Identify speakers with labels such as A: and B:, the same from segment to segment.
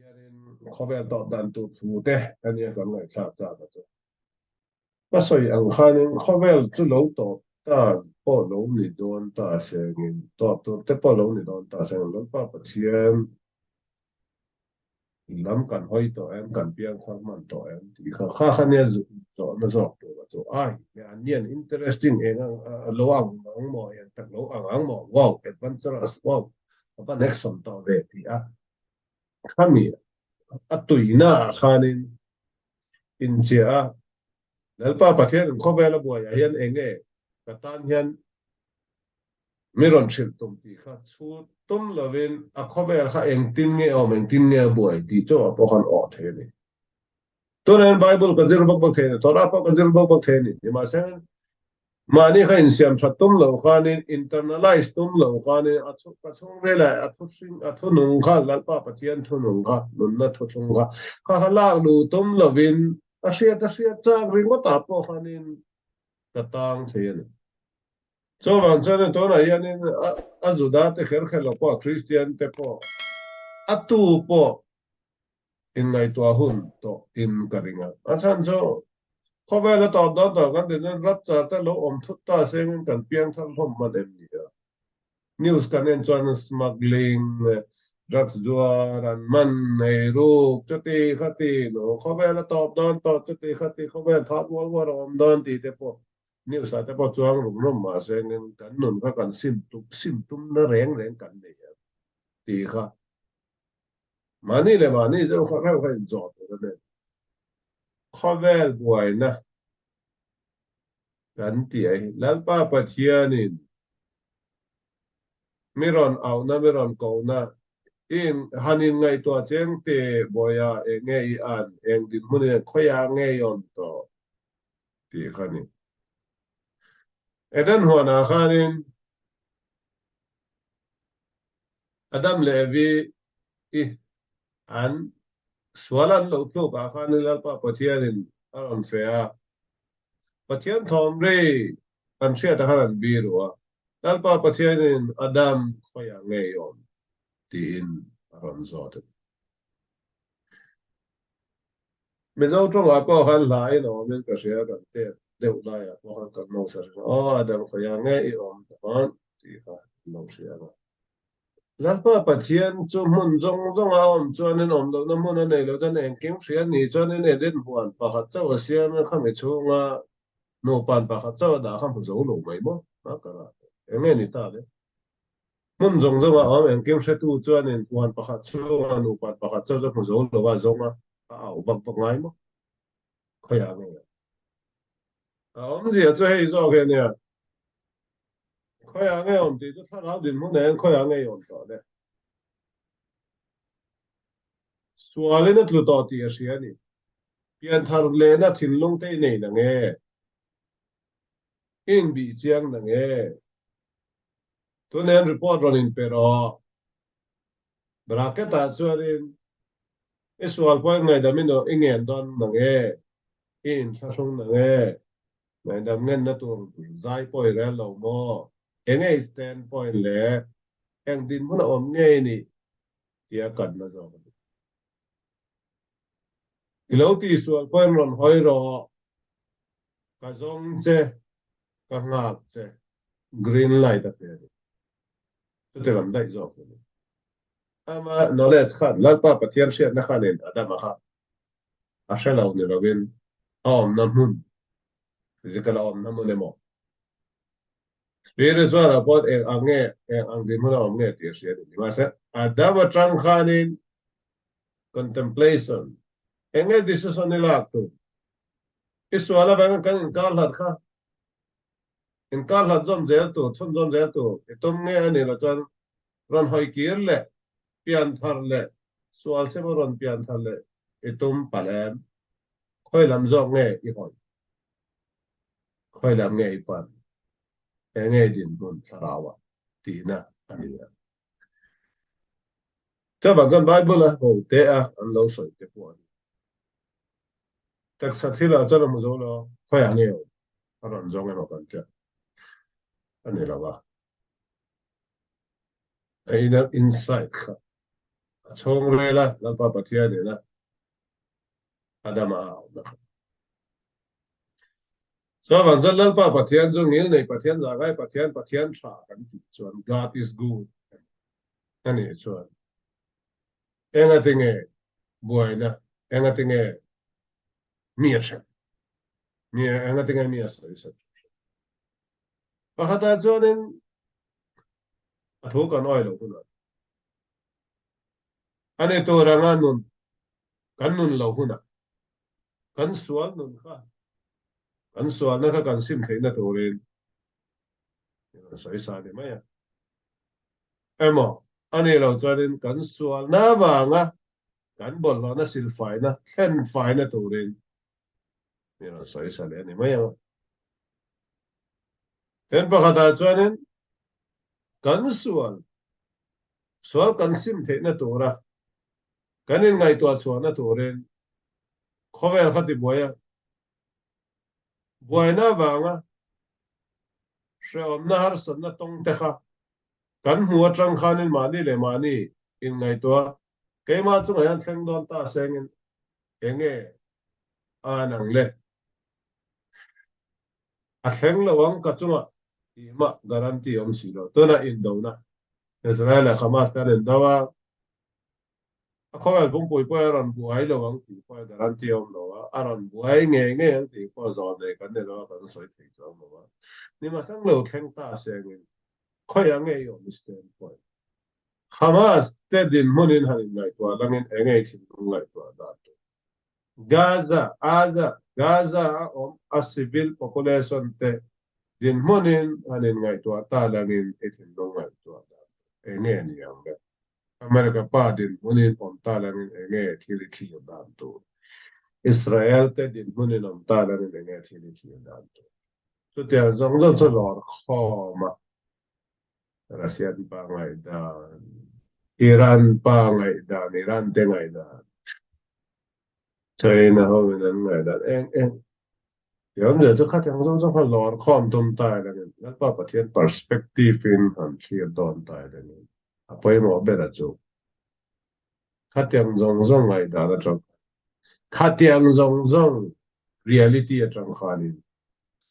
A: Hianin khawvel tawp dan tur thu te a nia kan ngaihthlak chak a chu. Ka sawi ang khanin khawvel chu lo tawp tan pawh lo ni dawn ta sengin, tawp tur te pawh lo ni dawn ta sengin Lalpa Pathian lam kan hawi tawh em, kan piang thar hman tawh em tih kha kha kha nia zawhna zawk tur a chu. Ai, an nian interesting eng ang lo ang ang maw, eng tak lo ang ang maw, wow, adventurous, wow, a va action tawh ve tih a. Khami a tuina ah khanin inchiah a, Lalpa Pathian in khawvel a buaiah hian eng nge ka tan hian mi rawn hrilh tum tih kha chhut tum lovin a khawvel kha engtin nge a awm, engtin nge a buai tih chauhah pawh khan awh thei a ni. Tunah hian Bible ka zir vak vak thei a ni, Torah pawh ka zir vak vak thei a ni. Nimahse, mahni kha insiam that tum lo khanin, internalize tum lo khanin, a chhung ka chhungril ah a thu hring a thu nung kha, Lalpa Pathian thu nung kha, nunna thu thlung kha, kha kha lak luh tum lovin a hriat a hriat chak ringawt ah pawh khanin ka tang thei a ni. Chuvang chuan tunah hianin a Juda te kher kher lo pawh, Kristian te pawh, a tu pawh inngaihtuah hun tawh in ka ring a. A chhan chu khawvel a tawp dawn tawh kan tin chuan rapture te lo awm thut ta sengin kan piang thar hlawm hman em ni a. News kan en chuan smuggling, drugs zuar, an man ei ruk chuti khati no khawvel a tawp dawn tawh chuti khati khawvel thah rual rual a awm dawn tih te pawh news ah te pawh chuang rum rum mahse kan nun kha kan sim tum sim tumna reng reng kan nei em tih kha Mahni leh mahni zeuh kha reuh kha inzawh tur a ni. Khawvel buaina kan tih a hi Lalpa Pathianin mi rawn auhna, mi rawn kohna in han inngaihtuah cheng te bawiha eng nge i an, eng dinhmun in khawiah nge i awm tawh tih kha a ni. Eden huanah khanin Adam leh Evi i an sual an lo tluk ah khan Lalpa Pathianin a rawn fe a, Pathian thawm ri an hriat ah khan an biru a, Lalpa Pathianin Adam khawiah nge i awm? tiin a rawn zawt a ni. Mizo tawngah pawh khan hla in awmin ka hria kan tet deuh laiah pawh khan kan hmangsa hrim a, aw Adam khawiah nge i awm dawn tih kha an lo hria a. Lalpa Pathian chu hmun zawng zawnga a awm chuanin awm lohna hmun a nei lo chuan engkim hria ni chuanin Eden huan pakhat chauh a siam a, khami chhunga nupan pakhat chauh a dah kha hmu zo lo mai maw? A ka rah tawh. Eng nge ni ta le? Hmun zawng zawngah awm engkim hretu chuanin huan pakhat chhunga nupat pakhat chauh chu hmu zo lo a zawnga a au vak vak ngai maw? Khawiah nge a? A awmzia chu hei zawk hi a nia. Khawiah nge awm tih chu thlarau dinhmun ah hian khawiah nge i awm tawh le? Sualin a tlu tawh tih a hria a ni. Pianthar lehna thinlung te i nei na nge? I inbih chiang na nge? Tun hian report rawn inpe rawh. Bracket ah chuanin i sual pawh i ngaihdam in i ngen dawn na nge? I inthlahrung na nge? Ngaihdam ngenna tur zai pawh i rel lo maw? Enge i stand point le eng dinhmun a awm ngei ni tia kanna zawk a ni. I lo tihsual pawhin rawn hawi rawh. Ka zawng che, ka nghak che. Green light a pe a ni. Chuti lam daih zawk a ni. Ama knowledge khan Lalpa Pathian hriatna khanin Adama kha a hre lo ni lovin a awmna hmun, physical a awmna hmun emaw, spiritual ah pawh eng ang nge, eng ang dinhmun a awm nge tih a hria a ni. Nimahse, Adama tang khanin Contemplation, Eng nge decision i lak tur? I sual avangin kan inkar hlat kha inkar hlat zawm zel tur, chhun zawm zel tur i tum nge a nih loh chuan rawn hawi kir leh pian thar leh sual sema rawn pian thar leh i tum palh em? Khawi lam zawk nge i hawi? Khawi lam nge i pan? Eng nge i dinhmun thlarauah tihna a ni a. Chuvang chuan Bible a ho teh a an lo sawi te pawh a ni. Taksa thil ah chuan a hmu zo lo, khawiah nge awm? A rawn zawng emaw kan tia a ni lo a. A inner insight kha. A chhung rela Lalpa Pathian ina Adama a auhna kha. Chuvang chuan Lalpa Pathian chu ngilnei Pathian, zahngai Pathian, Pathian tha kan tih chuan God is good a nih chuan engatinge buaina, engatinge mi a hrem, mi engatinge mi a sawi sa Pakhatah chuanin a thu kan awih loh hunah a ni tur anga nun kan nun loh hunah kan sual nun kha kan sualna kha kan sim theihna turin rawn sawi sa ni mai a. Emaw a nih loh chuanin kan sualna avanga kan bawlhhlawhna silfaina thlen faina turin mi rawn sawi sa leh a ni mai ang a. Then pakhatah chuanin kan sual, sual kan sim theihna tura kan inngaihtuah chhuahna turin khawvel kha tibuai a, buaina avanga hrehawmna harsatna tawng te kha kan hmu atang khanin mahni leh mahni inngaihtuah keimah chungah hian thleng dawn ta sengin enge an ang le? A thleng lo ang ka chungah tih mah guarantee awm si lo. Tunah indona Israel leh Hamas te an indo a, a khawvel pumpui pawh a rawn buai lo ang tih pawh guarantee awm lo a, a rawn buai ngei ngei ang tih pawh zawh nei kan ni lo a, kan sawi thei chuang lo a. Nimahseng lo thleng ta sengin khawiah nge i awm i stand point? Hamas te dinhmunin han inngaihtuah langin enge i thinlung ngaihtuah dan tur? Gaza, Aza, Gaza a awm a civil population te dinhmunin han inngaihtuah ta langin i thinlung ngaihtuah dan tur enge ni ang le? America pa dinhmunin awm ta langin enge thil i thlir dan tur? Israel te dinhmunin awm ta langin enge thil i thlir dan tur? Chutiang zawng zawng chu lawr khawm a. Russian pa ngaihdan, Iran pa ngaihdan, Iran te ngaihdan, China ho in an ngaihdan eng eng Tiang zel chu khatiang zawng zawng kha lawr khawm tum ta ila nen Lalpa Pathian perspective in han thlir dawn ta ila nen a pawimawh ber a chu khatiang zawng zawng ngaihdan atang khatiang zawng zawng reality atang khanin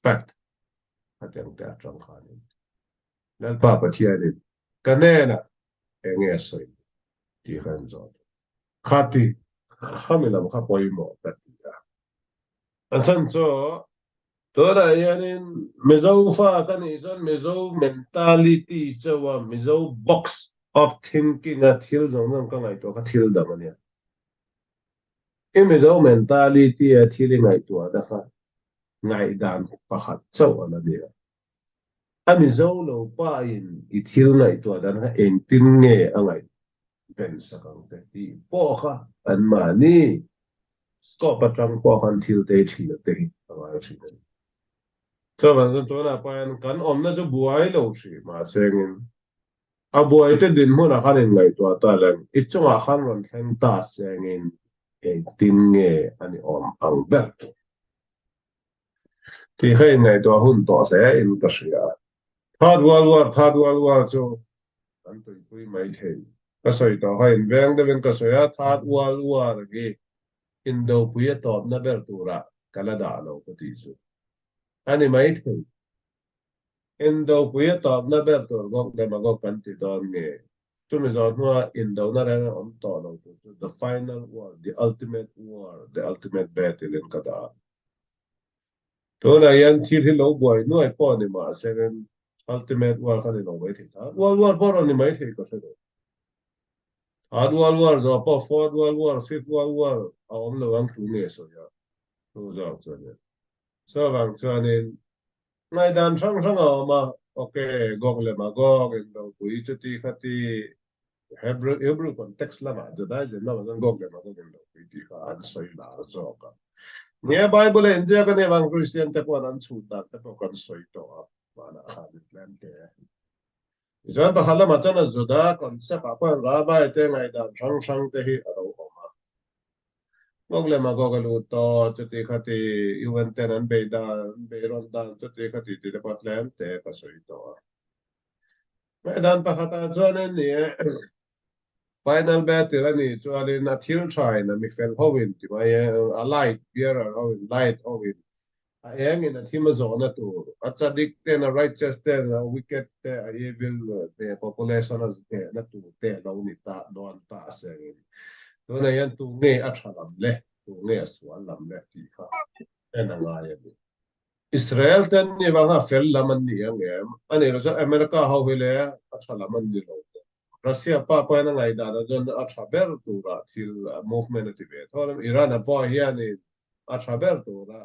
A: fact khatiang te atang khanin Lalpa Pathianin ka hnenah eng nge a sawi tih kha an zawt a. Khati khami lam kha pawimawh ka ti a. A chhan chu tunah hianin Mizo fa ka nih chuan Mizo mentality chauha Mizo box of thinking a thil zawng zawng ka ngaihtuah kha thil dang a nia. I Mizo mentality a thil i ngaihtuahna kha ngaihdan pakhat chauh a la nia. A Mizo lo pa in i thil ngaihtuah dan kha engtin nge a ngaih ben sak ang te tih pawh kha anmahni scope atang pawh khan thil te thlir te hi a ngai thin a ni. Chuvang chuan tunah pawh hian kan awmna chu buai lo hrih mahse engin a buai te dinhmunah khan inngaihtuah ta leng i chungah khan rawn thleng ta se engin engtin nge a ni awm ang ber tur. Tih kha inngaihtuah hun tawh hle in ka hria. Third World War, Third World War chu kan tuipui mai thei. Ka sawi tawh kha inveng deuhin ka sawi a, Third World War hi indopui a tawpna ber turah ka la dah lo ka tih chu a ni mai thei. Indopui a tawpna ber tur Gog leh Magog kan ti dawn nge? Chumi zawh hnua indona reng a awm tawh lo tur chu The Final War, The Ultimate War, The Ultimate Battle in ka dah a. Tunah hian thil hi lo buai nuai pawh ni mahse Ultimate War kha ni lo mai thei ta. World War pawh rawn ni mai thei ka hre lo. Third World War zawh pawh Fourth World War, Fifth World War a awm lo ang tu nge sawi a tu zawk chuan in. Chuvang chuanin Ngaihdan hrang hrang a awm a, ok, Gog leh Magog, indopui chuti khati, Hebrew, Hebrew context lamah, Judaism lamah chuan Gog leh Magog indopui tih kha an sawi lar zawk a. Nia, Bible a inziak a nia vang Christian te pawh an chhut dan te pawh kan sawi tawh a, vanah khan in tlem te. Tichuan pakhat lamah chuan a Juda concept ah pawh Rabbi te ngaihdan hrang hrang te hi a lo awm a. Gog leh Magog a lut tawh, chuti khati UN ten an bei dan, an bei rawn dan, chuti khati tih te pawh tlem te ka sawi tawh a. Ngaihdan pakhatah chuan en ni e. Final battle a nih chuanin a thil thain a mifel hoin ti mai e, a light bearer hoin, light hoin a engin a thim a zawhna tur, a chadik ten, a righteous ten, a wicked te, a evil te, population a hnehna tur te lo ni ta dawn ta sengin tunah hian tu nge a tha lam le, tu nge a sual lam le tih kha en a ngai a ni. Israel te an nih vanga fel lam an ni ang em? A nih loh chuan America ho hi le a tha lam an ni lo tawh. Russia pa pawh hian a ngaihdan ah chuan a tha ber tura thil movement a ti ve tho a, Iran a pawh hianin a tha ber tura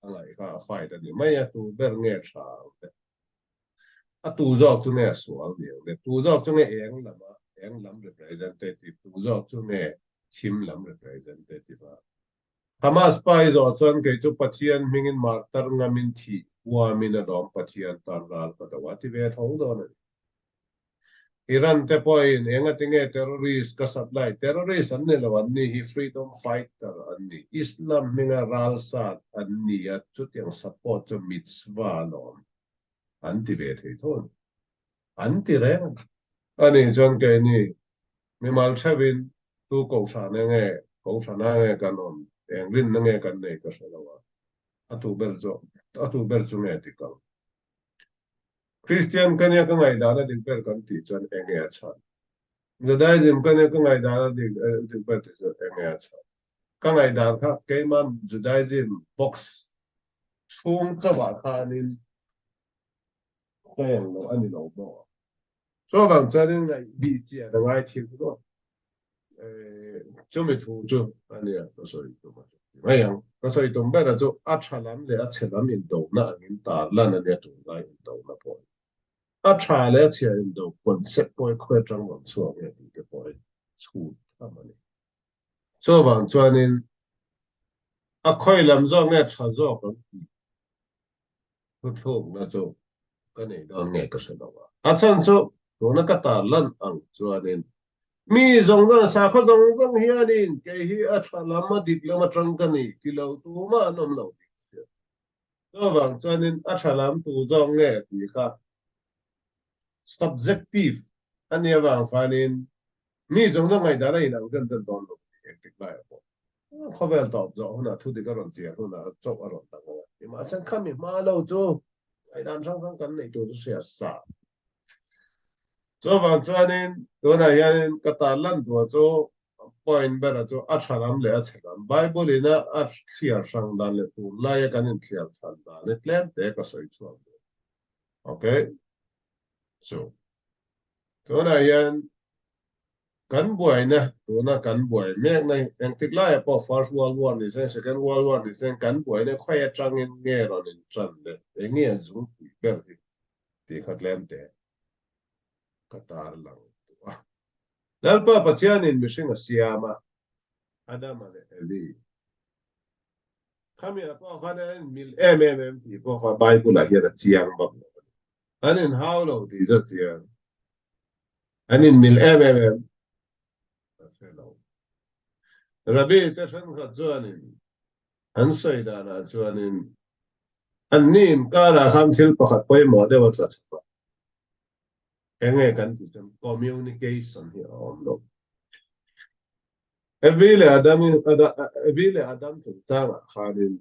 A: a ngaih kha a fight a ni mai a, tu ber nge tha ang le? A tu zawk chu nge a sual ni ang le? Tu zawk chu nge eng lam a, eng lam representative, tu zawk chu nge thim lam representative a? Hamas pa i zawh chuan kei chu Pathian hmingin martar ngamin thih huamin alawm Pathian tan ral ka do a ti ve tho dawn a ni. Iran te pawhin engati nge terrorist ka supply, terrorist an ni lo, an ni hi freedom fighter an ni, Islam hminga ralsat an ni a, chutiang support chu mitzvah alawm an ti ve thei tho a ni. An ti reng a ni. Ani chuan keini mimal theuhin tu kohhran enge, kohhran ah nge kan awm, eng rinna nge kan nei ka hre lo a, a tu ber chu, a tu ber chu nge dik ang? Kristian ka nia ka ngaihdan a dik ber kan tih chuan enge a chhan? Judaism ka nia ka ngaihdan a dik dik ber tih chuan enge a chhan? Ka ngaihdan kha keima Judaism box chhung chauhah khanin ka eng lo a ni lo maw? Chuvang chuanin ngaih bih chian a ngai thil maw? Chumi thu chu a nia ka sawi tum a ti mai ang. Ka sawi tum ber chu a tha lam leh a chhe lam indona angin tar lan a nia tunlai indona pawh hi. A tha leh a chhia indo concept pawh hi khawi atang rawn chhuak nge tih te pawh hi chhut tham a ni. Chuvang chuanin a khawi lam zawk nge tha zawk ang tih Thuthlukna chu ka nei dawn nge ka hre lo a. A chhan chu tuna ka tar lan ang chuanin mi zawng zawng, sakhaw zawng zawng hianin kei hi a tha lam, a dik lam atang ka ni ti lo tumah an awm lo tih ka hria. Chuvang chuanin a tha lam tu zawk nge tih kha subjective a nih avang khanin Mi zawng zawng ngaihdan a inang zen zen dawn lo tih engtik laiah pawh khawvel tawp zawh hunah thu dik a rawn chian hunah chauh a rawn dang ang a. Nimahse khami hma lo chu ngaihdan hrang hrang kan neih tur chu hria sa. Chuvang chuanin tunah hianin ka tan lan duah chu point bera chu a tha lam leh a chhe lam Bible in a a thliar hrang dan leh tunlaia kan inthliar chhan dan hi tlem te ka sawi chhuak duh. Okay. Chu. Tunah hian kan buaina, tuna kan buai mekna hi engtik laiah pawh First World War ni se, Second World War ni se kan buaina khawi atangin nge rawn intan le, eng nge a zungpui ber hi tih kha tlem te ka tarlang duh a. Lalpa Pathianin mihring a siam a, Adama leh Evi. Khami ah pawh khan a inmil em em em tih pawh kha Bible-ah hian a chiang vak lo a ni. An inhau lo tih zawt chiang. An inmil em em em ka hre lo. Rabbi te thenkhat chuanin an sawi danah chuanin anni inkarah khan thil pakhat pawimawh deuh a tla chhuak a. Enge kan tih chuan communication hi a awm lo. Evi leh Adam Evi leh Adam chungchangah khanin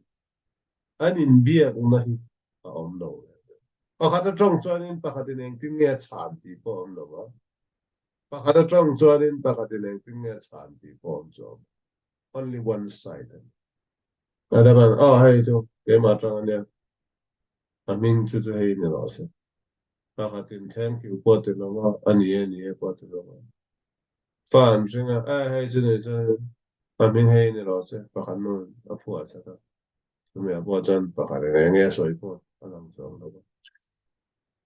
A: An inbiakna hi a awm lo reng reng. Pakhat atang chuanin pakhatin engtin nge a chhan tih pawh a awm lo a, pakhat atang chuanin pakhatin engtin nge a chhan tih pawh a awm chu a awm. Only one side a ni. Adam-a'n, Aw hei chu keimah atang a nia, a hming chu chu hei ni rawh se. Pakhatin thank you pawh ti lo a, a ni e, ni e pawh ti lo a. Fa an hring a, eh hei chu ni chuan a hming hei ni rawh se, pakhat nu a phuah chak a, chumi ah pawh chuan pakhat eng eng nge a sawi pawh a lang chuang lo a.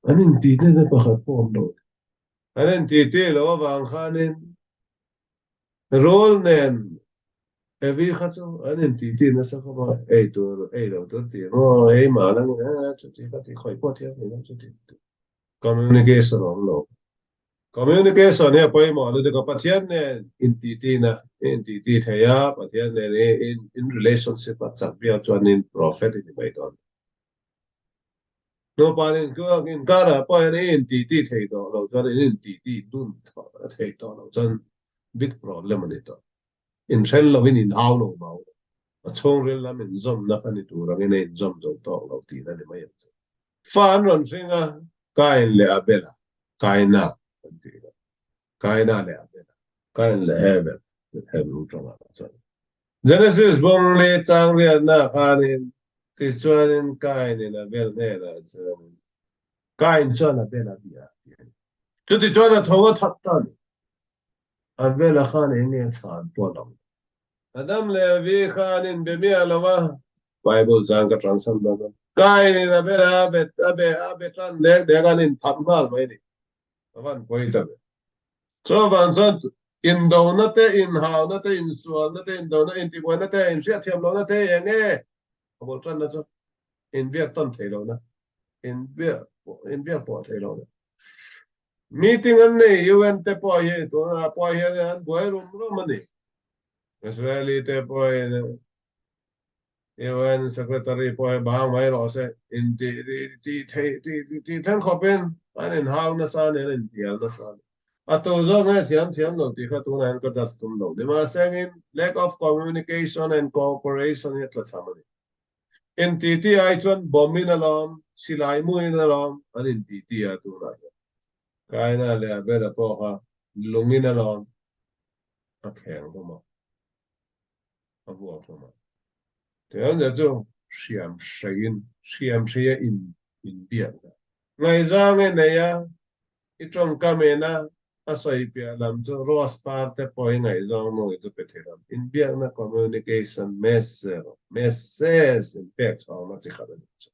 A: An intih te na pakhat pawh awm lo. An intih tih loh avang khanin Rul nen Evi kha chu an intih tih nasa khawp a, ei tur ei lo tur tih maw ei mah la nge chuti kha ti khawih pawh thiam thei lo chuti communication a awm lo. Communication hi a pawimawh lutuk a, Pathian nen intihtina i intihti thei a, Pathian nen i in relationship a chak viau chuanin prophet i ni mai dawn. Nupa nen inkarah pawh hian i intihti thei tawh lo chuan in intihti dun thei tawh lo chuan Big problem a ni tawh. Inhren lovin inhau lo mau. A chhungril lam inzawmna kha ni tur angin a inzawm zo tawk lo tihna ni mai ang chu. Fa an rawn hring a, Kain leh Abel-a, Kaina an tih kha. Kaina leh Abel-a, Kain leh Hevel, Hebrew tawngah chuan. Genesis bung leh chang riatna khanin, Tichuanin Kainin Abel hnenah chuan, Kain chuan Abel a bia tih a ni. Chutichuan a tho a that ta a ni. Abel-a khan eng nge chhan pawh a lang lo. Adam leh Evi khan in be miah lo a. Bible chang ka translate dawn a. Kainin Abel-a a be a be a be tan dek dek an inthap nghal mai a ni. A van pawi ta ve. Chuvang chuan indona te, inhauna te, insualna te, indona, intihbuaina te, inhriatthiam lohna te eng nge a bul tanna chu inbiak tawn thei lohna, inbiak inbiak pawh thei lohna. Meeting an nei UN te pawh hi tunah pawh hian an buai rum rum a ni. Israeli te pawhin UN Secretary pawh hi bang mai rawh se intih tih theih tih thleng khawpin an inhau nasa a ni, an intial nasa a ni. A tu zawk nge thiam thiam lo tih kha tunah hian ka judge tum lo. Nimahsengin lack of communication and cooperation hi a tlachham a ni. Intiti ai chuan bomb in alawm, silai mu in alawm an intiti a tunah hian. Kaina leh Abel-a pawh kha lung in alawm a kheng hlawm a. A vuak hlawm a. Tichuan zia chu hriam hreiin, hriam hreia in inbiakna. Ngaihzang i nei a, i tawngkam ina a sawi piah lam chu Rose par te pawh i ngaihzawng nu i chu pe thei lam. Inbiakna communication message, message inpek chhuakna chi khat a ni chu.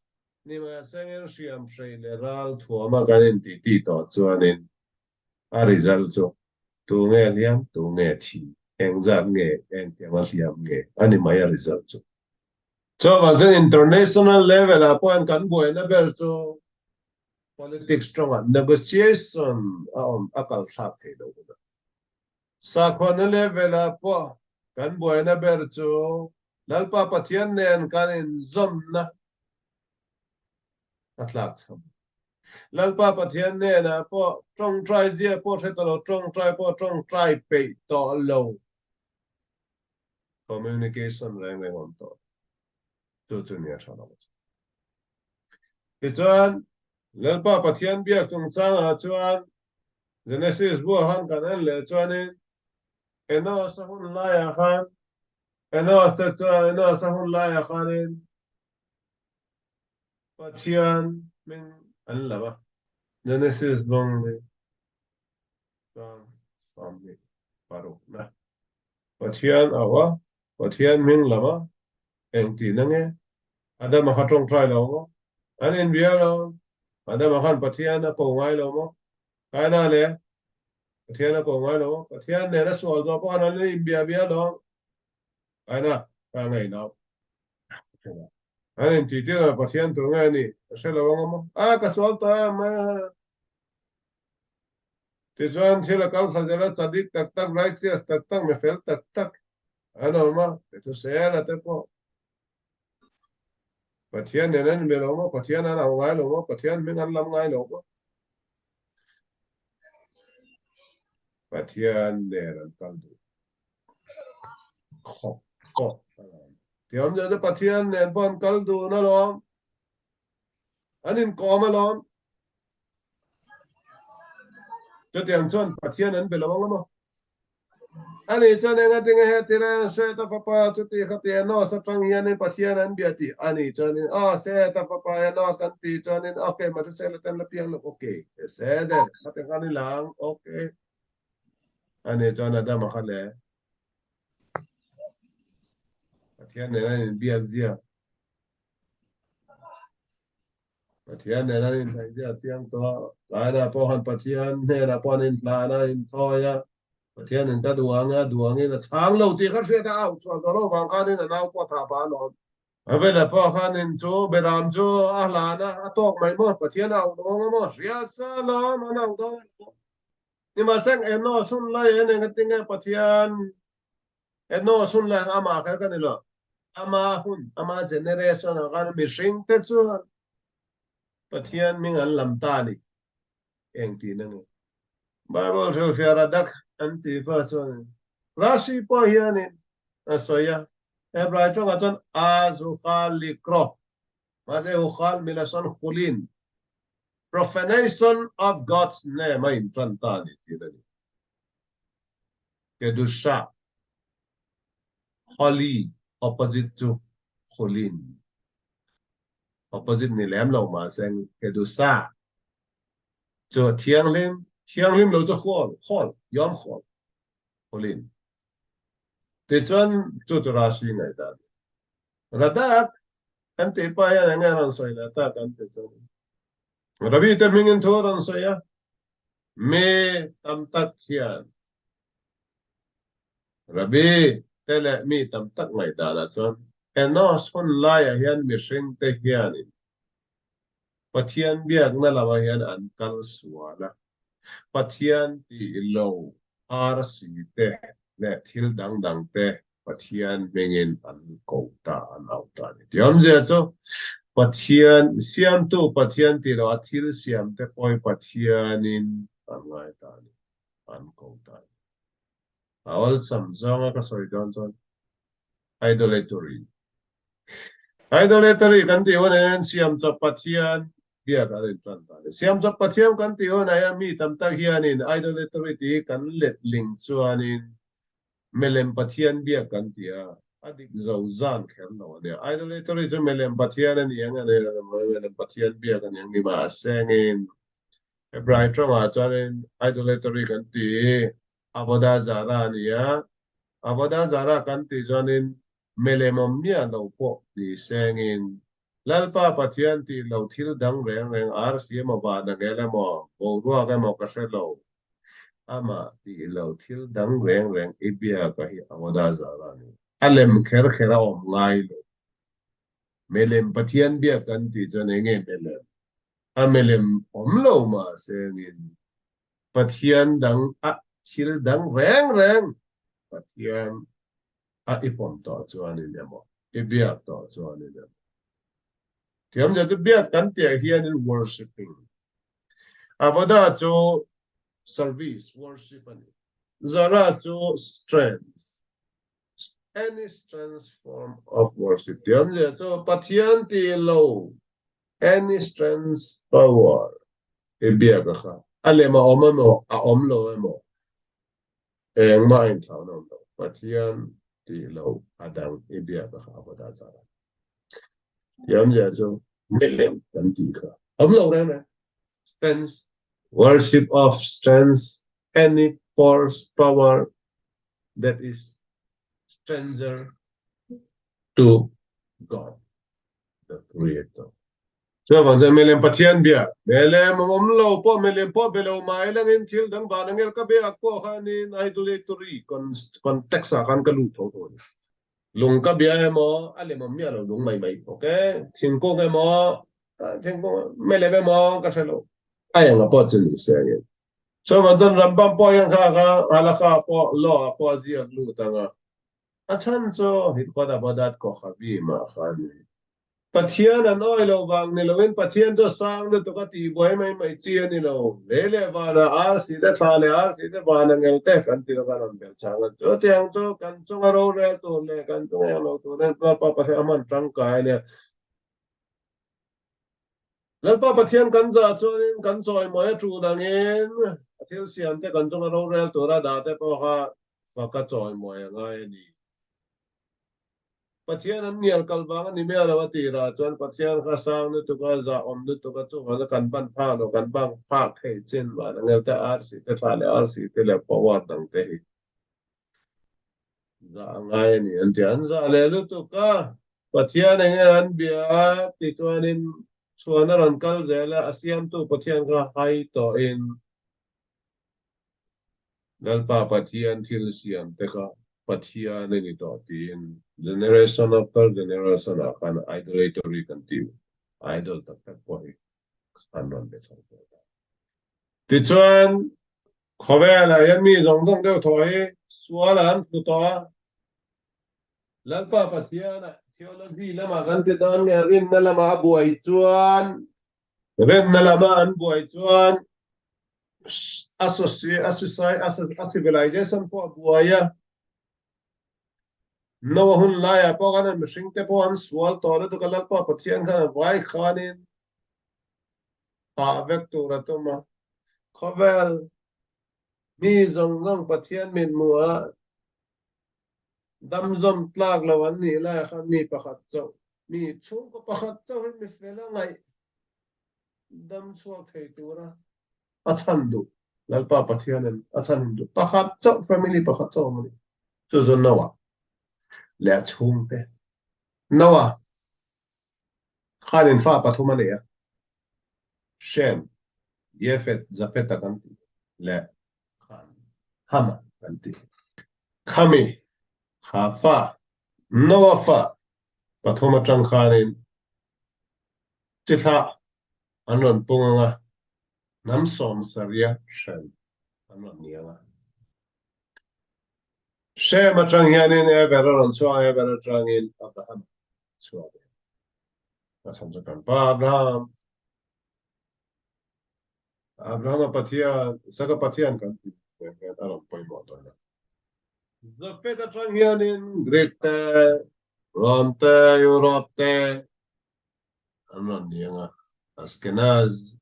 A: Nimahsengin hriam hrei leh ral thuama kan intiti tawh chuanin A result chu tu nge hliam, tu nge thi, engzat nge, engtianga hliam nge a ni mai a result chu. Chuvang chuan international level ah pawh hian kan buaina ber chu politics tawngah negotiation a awm a kal thlak thei lo hunah. Sakhuana level ah pawh kan buaina ber chu Lalpa Pathian nen kan inzawmna a tlak cham. Lalpa Pathian hnenah pawh tawngtai zia pawh hre ta lo, tawngtai pawh tawngtai peih tawh lo. Communication reng reng awm tawh lo. Chu chu nia tha lo a che. Tichuan, Lalpa Pathian biak chungchangah chuan Genesis buah khan kan en leh chuanin Enos a hun laiah khan Enos te chuan Enos a hun laiah khanin Pathian hming an lam a. Genesis bawng leh chang 26 na. Pathian auh a, Pathian hming lam a, eng tihna nge? Adama kha tawngtai lo maw? An inbia lo. Adama khan Pathian a ko ngai lo maw? Kaina le Pathian a ko ngai lo maw? Pathian nen a sual zawh pawh khan an inbia bia lo. Kaina, ka ngaihna. An inti tir a, Pathian tur nge a nih ka hre lo ang a maw? A, ka sual tawh em mai a. Tichuan thil a kal thla zel a, chadik tak tak, righteous tak tak, mi fel tak tak an awm a, Methusela te pawh Pathian nen an inbe lo maw? Pathian an au ngai lo maw? Pathian hming an lam ngai lo maw? Pathian nen an kal duh. Khawp pawh a lawm. Tiam deuh te Pathian nen pawh an kal dun alawm. An inkawm alawm. Chutiang chuan Pathian an be lo ang emaw? Ani chuan engatinge heti reng Seta fapa chuti khati Enos atang hianin Pathian an bia tih ani chuanin aw Seta fapa Enos kan tih chuanin okay Mathusela ten la piang lo okay Seder khati khan i lang okay Ani chuan Adama kha le Pathian nen an inbiak zia Pathian nen an inhnaih zia chiang tawh. Tlainah pawh khan Pathian hnenah pawh an inhlan a, inthawi a. Pathian in ka duh ang a, duh angin a chhang lo tih kha hriat a, auh chhuah tawh lo vang khanin a nau pawh a thah pah alawm. Avela pawh khanin chu Beram chu a hlan a, a tawk mai maw? Pathian a auh dawn a maw? Hriat sa lam an auh dawn a maw? Nimahseng Enos hun lai en eng atinge Pathian Enos hun lai amah kher ka ni lo. Ama hun, ama generation ah khan mihring te chuan Pathian hming an lam ta a ni. Eng tihna nge? Bible hrilhfiah Radak an tih pa chuan. Rashi pawh hianin a sawi a, Hebrai tawngah chuan Azukhal likro, mahse Hukhal milason khulin, profanation of God's name a intan ta a ni tih a ni. Kedusha, holy, opposite chu khulin, opposite ni lem lo mahse Kedusha chu thianghlim, thianghlim lo chu khol, khol, yom khol. Pauline. Tichuan chu chu Rashi ngaihdan a ni. Radak kan tih pah hian enge a rawn sawi leh tak an ti chuan Rabi te hmingin thu a rawn sawi a, mi tam tak hian Rabi te leh mi tam tak ngaihdanah chuan Enos hun laiah hian mihring te hianin Pathian biakna lamah hian an kal sual a, Pathian tih lo arsi te leh thil dang dang te Pathian hmingin an ko ta, an au ta a ni. Tih awmzia chu Pathian, siamtu Pathian tih lo a thil siam te pawhin Pathianin an ngai ta a ni, an ko ta a ni. A awlsam zawnga ka sawi dawn chuan idolatry. Idolatry kan tih hunah hian siamchawp Pathian biak an intan ta a ni. Siamchawp Pathian kan tih hunah hian mi tam tak hianin idolatry tih hi kan letling chuanin milem Pathian biak kan ti a, a dik zo zan kher lo a nia. Idolatry chu milem Pathian a ni ang a ni, milem Pathian biak a ni ang ni mahse engin Hebrai tawngah chuanin idolatry kan tih hi Avodah Zarah a ni a, Avodah Zarah kan tih chuanin milem awm miah lo pawh ni sengin Lalpa Pathian tih lo thil dang reng reng arsi emaw van angel emaw boruak emaw ka hre lo, amah tih lo thil dang reng reng i biaka hi Avodah Zarah a ni. A lem kher kher a awm ngai lo. Milem Pathian biak kan tih chuan enge milem? A milem awm lo mah sengin Pathian dang a thil dang reng reng Pathian a i pawm tawh chuanin emaw, i biak tawh chuanin emaw. Thiamzia chu biak kan tih ah hianin worshipping. Avodah chu service, worship a ni. Zara chu strength, any strength form of worship. Thiamzia chu Pathian tih lo Any strength power i biak a kha a lem a awm emaw a awm lo emaw engmah a inthlauhna awm lo. Pathian tih lo a dang i biak a kha a vaw dah zar a. Thiamzia chu milem kan tih kha awm lo reng reng. Strength, worship of strength, any force, power that is stranger to God. The Creator. Chuvang chuan milem Pathian bia, milem awm lo pawh, milem pawh be lo mai langin thil dang van angel ka biak pawh khanin idolatry context ah khan ka lut tho tho a ni. Lung ka bia emaw, a lem awm miah lo lung mai mai, ok? Thingkung emaw, thingkung milem emaw ka hre lo. A enga pawh chu ni se angin. Chuvang chuan Rambam pawh hian kha kha halakha pawh law ah pawh a ziak lut ang a. A chhan chu Hilkot Avodat Kochavim ah khan Pathian an awi lo vang ni loin Pathian chu a sang lutuk a tih buai mai mai chi a ni lo. Lei leh vanah arsi te thla leh arsi te van a ngel te kan ti lova rawn belh chang a. Chutiang chu kan chunga rorel tur leh kan chunga englo tur hian Lalpa Pathian a hman tangkai a nia. Lalpa Pathian kan zah chuanin kan chawimawi a tul angin a thil siam te kan chunga rorel tura dah te pawh kha faka chawimawi a ngai a ni. Pathian an ngial kal vang a ni miah lo a tirah chuan Pathian kha sang lutuk a, zah awm lutuk a, chuvanga kan ban phak lo, kan bang phak thei chin van angel te arsi te thla leh arsi te leh power dang te hi zah a ngai a ni an ti a, an zah leh lutuk a, Pathian enge an bia a tichuanin chhuan a rawn kal zel a, a siamtu Pathian kha hai tawhin Lalpa Pathian thil siam te kha Pathian a ni tawh tiin generation after generation ah khan idolatry kan tih idol tak tak pawh hi an rawn be chho tawh ta. Tichuan khawvelah hian mi zawng zawng deuh thaw hi sual ah an tlu tawh a, Lalpa Pathian ah theology lamah kan ti dawn nge rinna lamah a buai chuan rinna lamah an buai chuan a civilization pawh a buai a. Noah hun laiah pawh khan mihringte pawh an sual tawh lutuk a, Lalpa Pathian khan a vai khanin thah vek tur a tum a. Khawvel mi zawng zawng Pathian mithmuh ah damzawm tlak lo an nih laiah khan mi pakhat chauh, mi chhungkaw pakhat chauh hi mi fel a ngaih dam chhuak thei tura a chhan duh Lalpa Pathianin a chhan in duh pakhat chauh family pakhat chauh awm a ni. Chu chu Noah leh a chhungte. Noah khanin fa pathum a nei a, Shem, Jefet, Jafeta kan tih leh Khan, Hama kan tih. Khami kha fa Noah fa pathum atang khanin chi thlah an rawn pung ang a, hnam sawmsaria hrem an rawn ni ang a. Shem atang hianin Eber a rawn chhuak a, Eber atangin Abraham a chhuak ve. A chhan chu kan pa Abraham, Abrahama Pathian, Isaka Pathian kan tih nen hian a rawn pawimawh dawn a. Jafet atang hianin Greek te, Rome te, Europe te, an rawn ni ang a, Ashkenaz,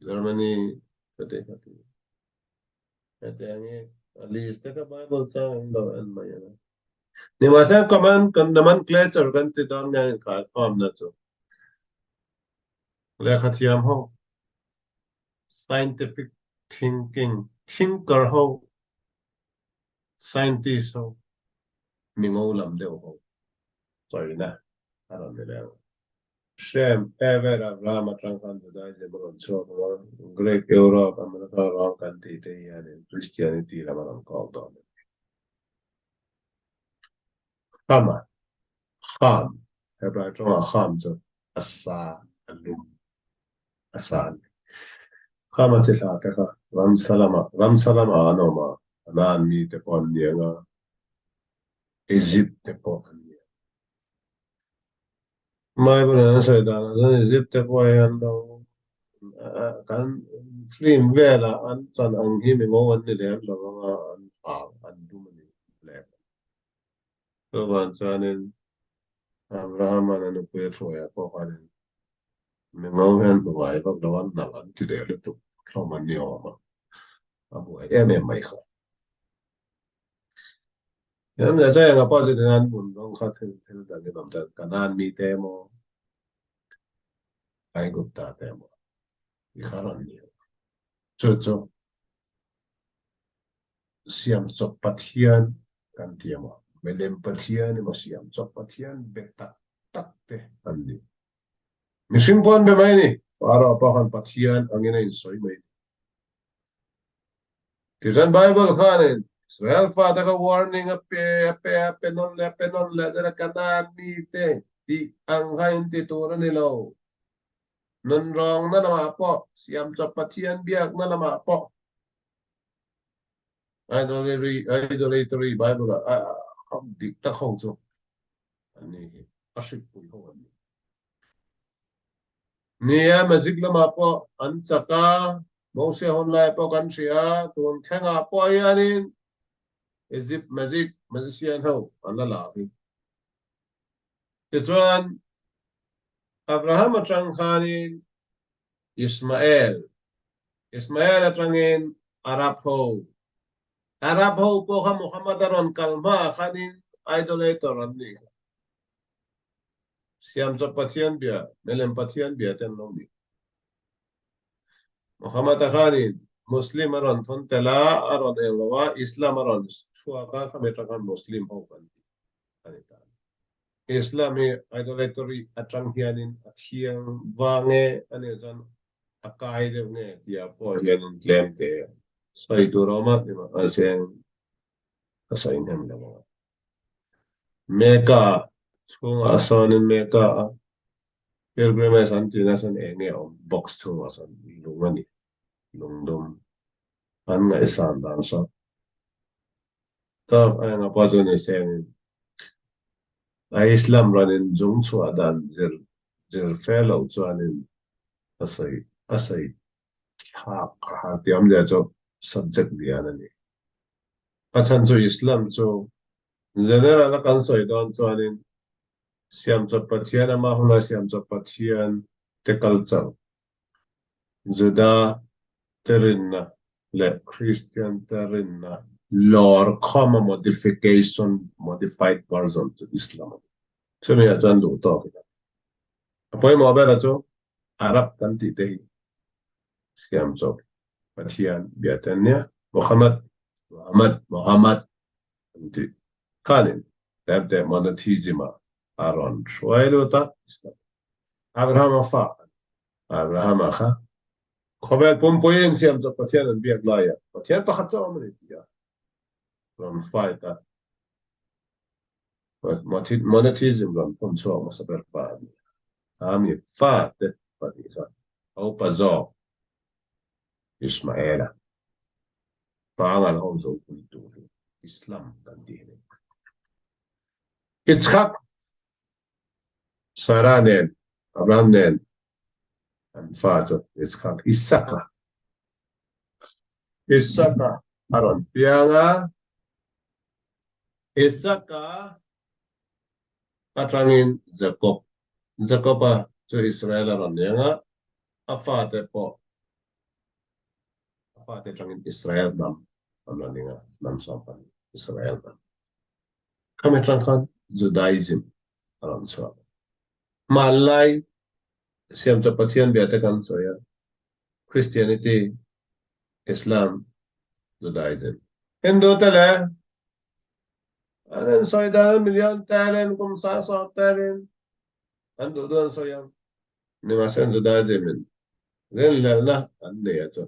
A: Germany, ka ti ka ti. Hetiang hi a list te kha Bible chang in lo en mai ang a. Nimahse common kan nomenclature kan ti dawn nge inkhaikhawmna chu lehkha thiam ho scientific thinking thinker ho scientist ho mingo lam deuh ho sawina a rawn ni leh ang. Shem, Eber, Abraham atang khan Judaism a rawn chhuak ang a, Greek, Europe, America ruang kan tih te hianin Christianity lam a rawn kawk dawn a ni. Khama, Kham, Hebrai tawngah Kham chu a sa, a lum, a sa a ni. Khama chi hla te kha ramsa lamah, ramsa lamah an awm a, Canaan mite pawh an ni ang a, Egypt te pawh an ni ang. Bible an sawi dan ah chuan Egypt te pawh hi an lo kan film velah an chan ang hi mingo an ni lem lo ang a, an thau an dum a ni black. Chuvang chuanin Abraham-a'n a nupui a hruaiah pawh khanin mingo hian hnuai vak lo an nalh an ti leh lutuk hlawm an ni awm a, a buai em em mai kha. Hian leh chuan enga pawh chu tihian hmun rawng kha thil thil dang in awm chuan Kanan mite emaw Aigupta te emaw i kha rawn ni ang. Chu chu siam chawp Pathian kan ti emaw milem Pathian emaw siam chawp Pathian be tak tak te an ni. Mihring pawh an be mai a ni. Pharaoh pawh khan Pathian angin a insawi mai a ni. Tichuan Bible khanin Israel fate kha warning a pe a pe a pe nawn leh a pe nawn leh zela Kanaan mite tih ang kha in ti tur a ni lo. Nunrawngna lamah pawh, siamchawp Pathian biakna lamah pawh idolatry idolatry Bible ah a dik tak ho chu an ni hi a hrikpui ho an ni. Nia, magic lamah pawh an chak a, Mose hun lai pawh kan hria, tun thlengah pawh hianin Egypt magic magician ho an la lar hi. Tichuan, Abraham atang khanin Ismael, Ismael atangin Arab ho, Arab ho pawh kha Muhammad a rawn kal hmaah khanin idolator an nih kha. Siamchawp Pathian bia, milem Pathian bia te an lo ni. Muhammad-a khanin Muslim a rawn thawn tel a, a rawn eng lo a, Islam a rawn chhuak a, khami atang khan Muslim ho kan ti a ni ta. Islam hi idolatry atang hianin a thiang vang nge a nih chuan a kai deuh nge tih ah pawh hianin tlem te sawi tur a awm a, mahse a sawi hnem lo ang a. Mecca chhungah sawnin Mecca a pilgrimage an tihna chuan eng nge awm box chhungah sawn lung a ni lungdum an ngaihsan dan sawn tak a enga pawh chu ni sengin a Islam ranin zung chhuah dan zir zir fe lo chuanin a sawi a sawi thlak a har tih awmzia chu subject lian a ni. A chhan chu Islam chu. General a kan sawi dawn chuanin Siamchawp Pathian ama huna Siamchawp Pathian te culture, Juda te rinna leh Kristian te rinna lawr khawma modification, modified version chu Islam a ni. Chumi ah chuan duh tawk ila. A pawimawh ber a chu Arab kan tih te hi Siamchawp Pathian bia te an nia, Muhammad, Muhammad, Mohammad an tih khanin Terte monotheism ah a rawn hruai lut a, Islam. Abraham-a fa a ni. Abraham-a kha khawvel pumpui in Siamchawp Pathian an biak laia Pathian pakhat chu a awm a ni tih a rawn fight a. Monotheism rawn phun chhuak hmasa ber pa a ni a. A mi fate pahnih kha Opa zawk Ismaela pangal ho zo pui tur hi Islam kan tih a ni. Yitzhak, Sarah nen, Abraham nen an fa chu Yitzhak, Isaka, Isaka a rawn piang a, Isaka atangin Jakob, Jakoba chu Israel a rawn niang a, a fate pawh a fate atangin Israel hnam an rawn ning a, hnam sawmpahnih Israel hnam. Khami atang khan Judaism a rawn chhuak. Hmanlai Siamchawp Pathian bia te kan sawi a, Christianity, Islam, Judaism. Hindu te leh an insawi dan an million telin kum sang sawm telin an duh duh an sawi ang. Nimahse Judaism in rinhlelhna an nei a chu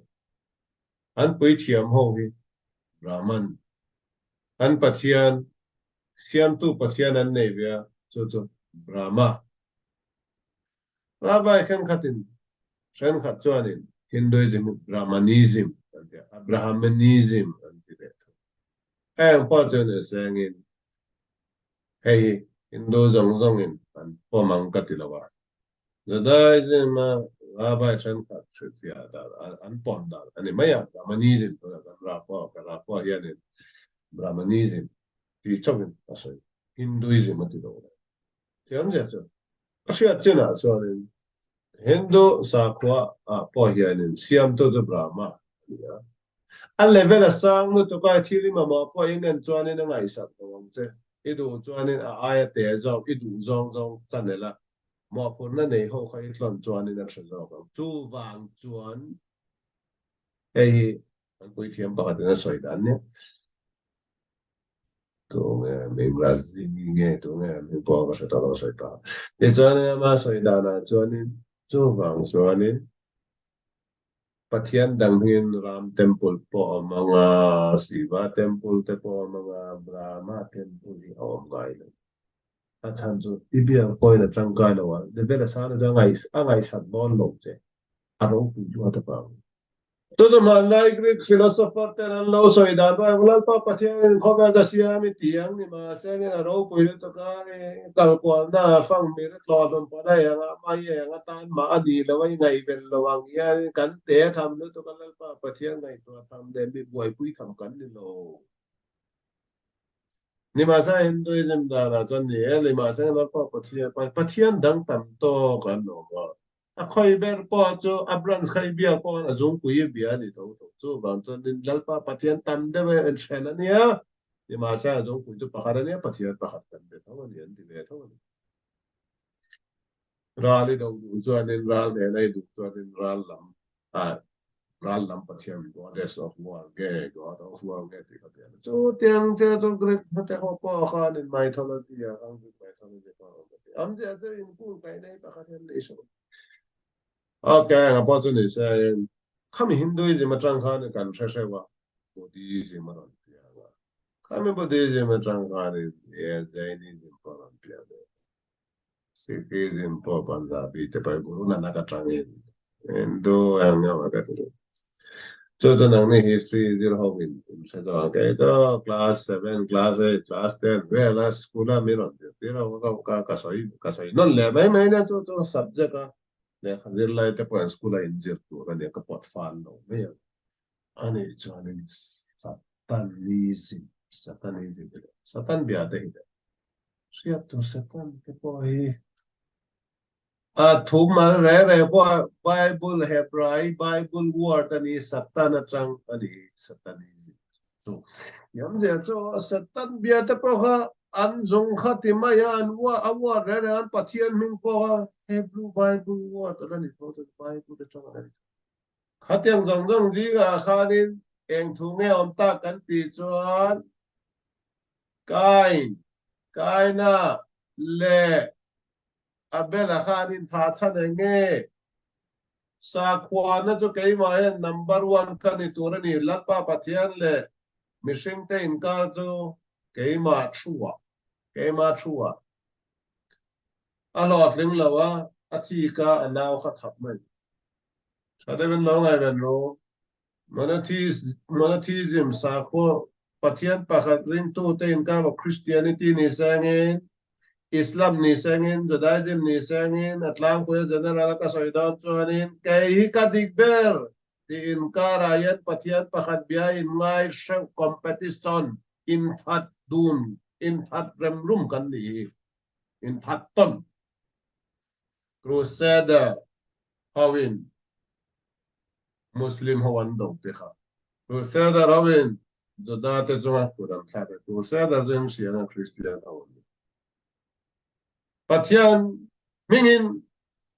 A: an puithiam ho hi Brahman, an Pathian, Siamtu Pathian an nei ve a, chu chu Brahma. Rabbi thenkhatin thenkhat chuanin Hinduism hi Brahmanism an ti a, Abrahamanism an ti leh thung. Heng pawh chu ni sengin hei hi Hindu zawng zawngin an pawm ang ka ti lo a, Judaism a Rabbi thenkhat hrilhfiah dan an pawm dan a ni mai a, Brahmanism tunah kan Rapua ka Rapua hianin Brahmanism tih chauhin a sawi, Hinduism a ti lo le. Thiam zia chu a hriat chinah chuanin Hindu sakhua ah pawh hianin siamtu chu Brahma a ni a. A level a sang lutuk a, thil i mamawh pawh i ngen chuanin a ngaihsak lo ang che. I duh chuanin a aia te zawk i duh zawng zawng channel a mawhphurhna nei ho kha i tlawn chuanin a tha zawk ang. Chuvang chuan hei hi an puithiam pakhatin a sawi dan nia. Tunge Mimrazini nge tunge hming pawh ka hre tawh lo sawi ta. Tichuan ama sawi danah chuanin chuvang chuanin Pathian dang hmingin Ram Temple pawh a awm ang a, Siva Temple te pawh a awm ang a, Brahma Temple hi a awm ngai lo. A chhan chu i biak pawhin a tangkai lo a, level a sang chu a ngaihsat dawn lo che, a ropui luat avangin. Chu chu hmanlai Greek philosopher ten an lo sawi dan pawh eng Lalpa Pathianin khawvel ta siam i ti ang ni mahse engin a ropui lutuk a, i kal kualna a fang mir a tlawh hlawm pawh a eng ah mah i eng atan mah a ni lo a, i ngaihven lo ang hian kan te tham lutuk a Lalpa Pathian ngaihtuah tham leh mi buaipui tham kan ni lo. Nimahse Hinduism danah chuan ni e, nimahse Lalpa Pathian Pathian dang tam tawk an awm a. A khawi ber pawh chu a branch kha i biak pawh a zungpui i bia a ni tho tho. Chuvang chuan din Lalpa Pathian tam deuh e en hren a nia. Nimahse a zungpui chu pakhat a nia, Pathian pakhat kan be tho a ni an ti ve tho a ni. Ral i do duh chuanin ral nena i duh chuanin ral lam ah ral lam Pathian Goddess of War nge God of War nge tih kha bia a ni. Chu tiang che chu Greek hnute ho pawh khanin mythology ah khan Greek mythology pawh a awm a ti. Awmzia chu inkung kaihna hi pakhat hian nei hreuh. Ok, eng a pawh chu ni se khami Hinduism atang khan kan hre hreuh a, Buddhism a rawn piang a. Khami Buddhism atang khanin Jainism pawh a rawn piang ve. Sikhism pawh Punjabi te pawh Guru Nanak atangin Hindu ang emaw ka ti duh. Chu chu nangni history zir ho in in hre zawk ang. Kei chu class seven, class eight, class ten vela school a mi rawn zirtir ho kha ka ka sawi ka sawi nawn leh mai mai nia chu chu subject a lehkha zir lai te pawh an school a in zir tur a nia ka pawt fal lo mai ang. Ani chuanin Satanism. Satanism te leh Satan bia te hi le hriat tur Satan te pawh hi a thu mal re re pawh Bible Hebrai Bible word a ni Satan atang a ni Satanism chu Yamzia chu Satan bia te pawh kha an zung kha ti mai a an a word re re an Pathian hming pawh kha Hebrew Bible word a la ni tho chuan Bible atang a la ni tho. Khatiang zawng zawng zingah khanin eng thu nge awm tak kan tih chuan Kain, Kaina leh Abela khanin tha chhan eng nge? Sakhuana chu keimah hian number one ka ni tur a ni, Lalpa Pathian leh mihringte inkar chu keimah thu-ah, keimah thu-ah a hlawhtling lo a, a thi ka a nau kha thap mai. Tha deuhin lo ngaihven ru. Monotheism, sakhua, Pathian pakhat ringtute inkar Christianity ni sengin, Islam ni sengin, Judaism ni sengin, a tlangpuia general a ka sawi dawn chuanin kei hi ka dik ber tih inkarah hian Pathian pakhat bia inngai hreuh competition, inthat dun, inthat remrum kan ni hi, inthat tawn. Crusader hoin Muslim ho an do te kha. Crusader hoin Juda te chunga kut an thlak a, Crusader chu in hria Christian ho an ni. Pathian hmingin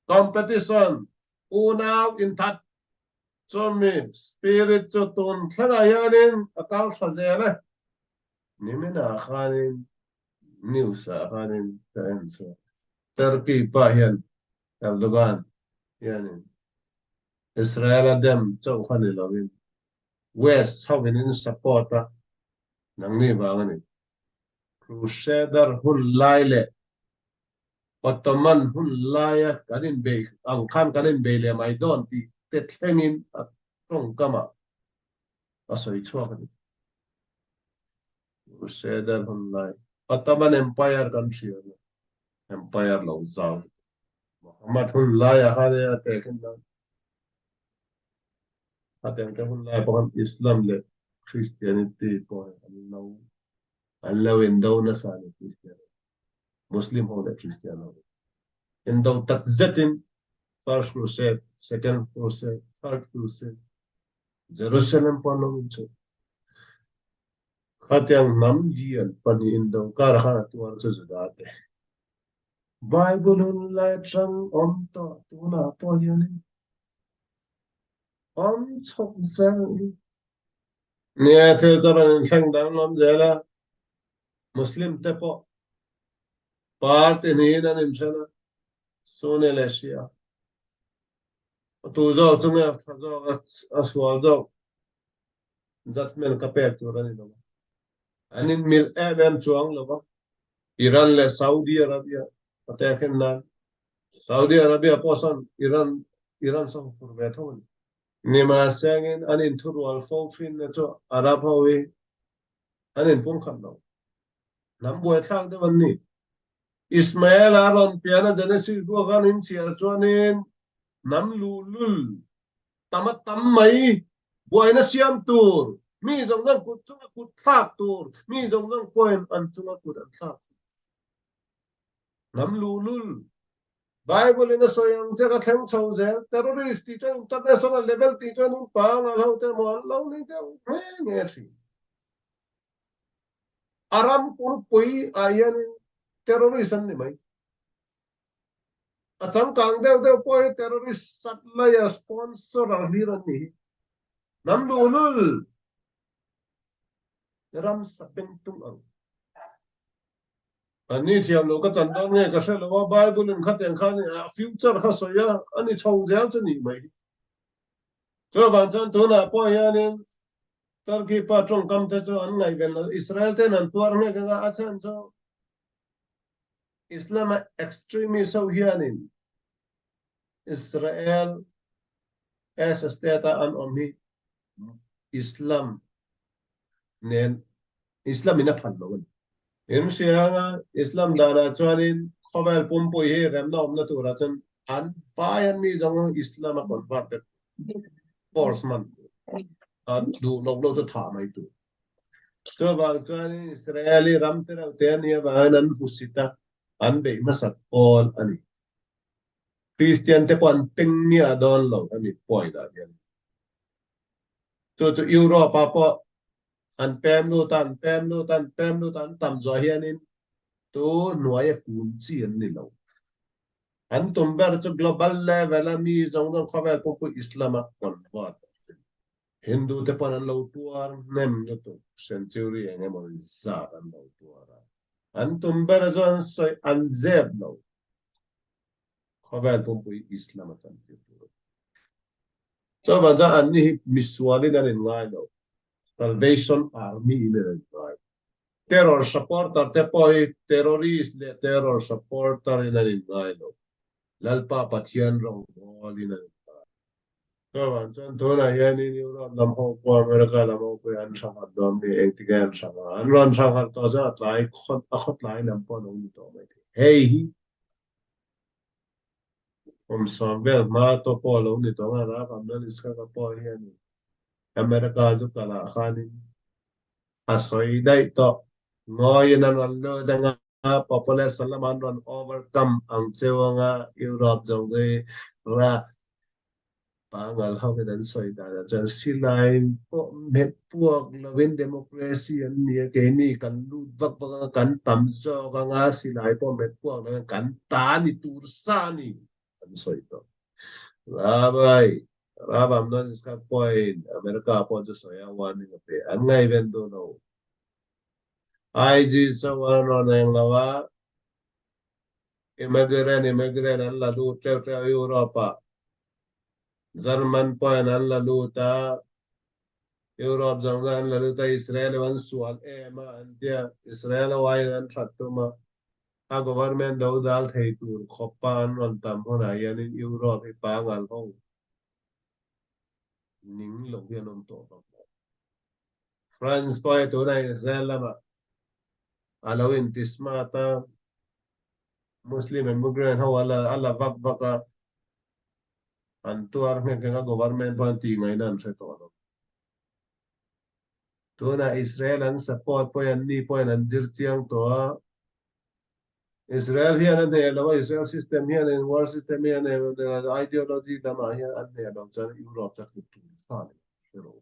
A: competition unau inthat chumi spirit chu tun thlengah hianin a kal thla zel e. Niminah khanin news ah khanin ka en chu Turkey pa hian Erdogan hianin Israel a dem chauh kha ni lovin West hovin in support a nangni vang a ni. Crusader hun lai leh Ottoman hun laia kan inbei ang khan kan inbei leh mai dawn tih te thlengin a tawngkam ah a sawi chhuak a ni. Crusader hun lai Ottoman Empire kan hria a, Empire lo zau Muhammad hun laiah khan a tehkhin nan a tengte hun lai pawh khan Islam leh Christianity pawh hi an lo an lo indo nasa a ni Christian Muslim ho leh Christian ho indo tak zetin First Crusade, Second Crusade, Third Crusade Jerusalem pawh an lo inchhawk. Khatiang hnam lian pahnih indo kar khan a tuar chu Juda te. Bible hun lai atang awm tawh tunah pawh hianin awm chhawk zel a ni. Nia, thil chu rawn inthleng danglam zel a, Muslim te pawh party hnihin an inthen a, Sunni leh Shia. A tu zawk chu nge a tha zawk, a sual zawk Judgement ka pek tur a ni lo a, an inmilh em em chuang lo a, Iran leh Saudi Arabia a tehkhin nan Saudi Arabia pawh sawn Iran Iran sawn fur ve tho a ni. Nimahsengin an inthurual fo thin na chu Arab ho hi an inpumkhat lo. Hnam buaithlak deuh an ni. Ismael a rawn pian a Genesis buak an inchhiar chuanin hnam luhlul tam a tam mai, buaina siam tur, mi zawng zawng kut chunga kut thlak tur, mi zawng zawng pawhin an chunga kut an thlak tur. Hnam luhlul, Bible in a sawi ang che ka thleng chho zel, terrorist tih chuan international level tih chuan un pangngai ho te emaw an lo ni deuh nge nge thin. A ram pumpui ah hianin terrorist an ni mai. A changkang deuh deuh pawh hi terrorist supplier sponsor ang hlir an ni hi. Hnam luhlul ram sapeng tum ang. An ni thiam lo ka chan dawn nge ka hre lo a, Bible in khatiang khan a future kha sawi a, a ni chho zel chu nih mai hi. Chuvang chuan tunah pawh hianin Turkey pa tawngkam te chu an ngaihven lo, Israel ten an tuar nghek anga a chhan chu Islam a extremist ho hianin Israel as a state a an awm hi Islam nen Islam in a phan lo a ni. In hria anga Islam danah chuanin khawvel pumpui hi remna awmna turah chuan an vai an mi zawng Islam a convert vek force man a duh lo lo chu thah mai tur. Chuvang chuanin Israel hi ram te reuh te a nih avangin an hmusit a, an beih hmasak pawl a ni. Kristian te pawh an peng miah dawn lo a ni point ah hian. Chu chu Europe ah pawh an pem lut a, an pem lut a, an pem lut a, an tam zuah hianin tu hnuaia kun chi an ni lo. An tum ber chu global level a mi zawng zawng khawvel pawh Islam a convert. Hindu te pawn an lo tuar hnem lutuk, century eng emaw zat an lo tuar a. An tum ber chu an sawi an zep lo. Khawvel pumpui Islam a chantir tur a ni. Chuvang chuan anni hi misualin an inngai lo, Salvation Army in an inngai. Terror supporter te pawh hi terrorist leh terror supporter in an inngai lo, Lalpa Pathian rawngbawlin an inngai. Chuvang chuan tunah hianin Europe lam ho pawh America lam ho pawh hi an hranghat dawn mi engtik nge an hrang a, an rawn hranghat tawh chuan a tlai khawt a khawtlai lam pawh a lo ni tawh mai thei. Hei hi kum sawm vel hma tawh pawh a lo ni tawh ang a, Rab Amnaliskaka pawh hianin America chu kalah khanin a sawi daih tawh. Ngawiin an rawn lut ang a, population lamah an rawn overcome ang cheu ang a, Europe zawng hi ra pangal hovin an sawi danah chuan silai pawh hmet puak lovin democracy an ni a, keini kan lut vak vak ang a, kan tam zawk ang a, silai pawh hmet puak lovin kan ta ni tur sa a ni an sawi tawh. Rabbi Rab Amnon Yitzhak pawhin America pawh chu sawi a warning a pe, an ngaihven duh lo. ISIS ho an rawn eng lo a, immigrant immigrant an la lut teuh teuh Europe ah. German pawhin an la lut a, Europe zawng zawng an la lut a, Israel ho an sual em a an tia, Israel ho aiin an that tum a, a government do dal thei tur khawpa an rawn tam hunah hianin Europe hi pangal ho ning lo hi an awm tawh bawk lo. France pawh hi tunah Israel lamah a lo inti smart a, Muslim immigrant ho a la a la vak vak a, an tuar nghek nghek a, government pawh an tih ngaihna an hre tawh lo. Tunah Israel an support pawhin an ni pawhin an zir chiang tawh a, Israel hian a hneh lo a, Israel system hian in world system hian a hneh lo, ideology lamah hian an hneh lo chuan Europe chu a tluk tur kha a ni hre lo.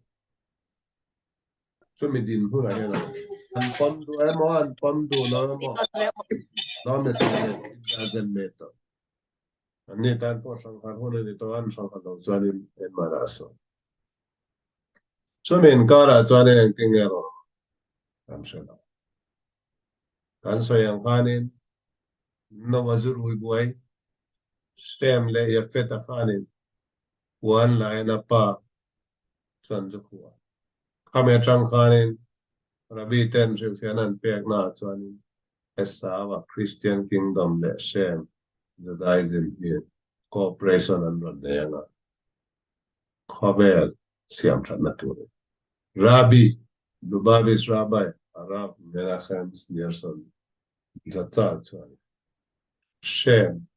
A: Chumi dinhmunah hian a awm. An pawm duh emaw an pawm duh lo emaw Lawmesinazen tawh. Anni tan pawh hrangkhat hun a ni tawh a, an hrangkhat lo chuanin enmah a sawi. Chumi inkarah chuan engtin nge rawn kan hre lo. Kan sawi ang khanin Noah zu rui buai Shem leh Yafet-a khanin puan laiin a pa chuan zu khuh a. Khami atang khanin Rabbi ten hrilhfiahna an peknaah chuanin Esau-a Christian Kingdom leh Shem Judaism hi cooperation an rawn nei anga khawvel siam thatna turin Rabbi Lubavitch Rabbi Arab Menachem Schneerson Zatzal chuan Shem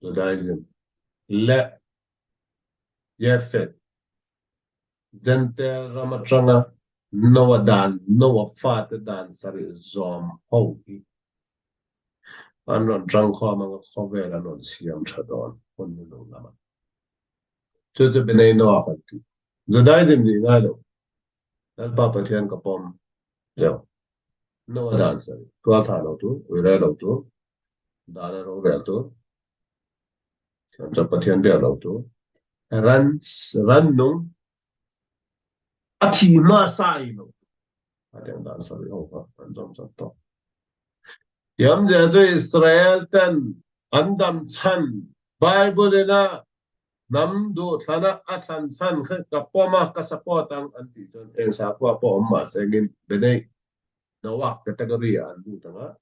A: Judaism leh Yefet Gentile ram atanga Noah dan Noah fate dan sarih zawm ho hi an rawn tangkhawm anga khawvel an rawn siam tha dawn hun ni lo lamah. Chu chu B'nai Noah kan ti. Judaism nih ngai lo. Lalpa Pathian ka pawm leu. Noah dan sarih tual thah lo tur, uire lo tur, dan a rorel tur, Thiamchawp Pathian biak lo tur, ran rannung a thi hmasa ei lo tur. A tiang dan sarih ho kha an zawm chawp tawh. Thiamzia chu Israel ten an dam chhan Bible in a hnam duhthlana a thlan chhan kha ka pawm a, ka support ang an tih chuan eng sakhua pawh awm mahse engin B'nai Noah category ah an lut ang a,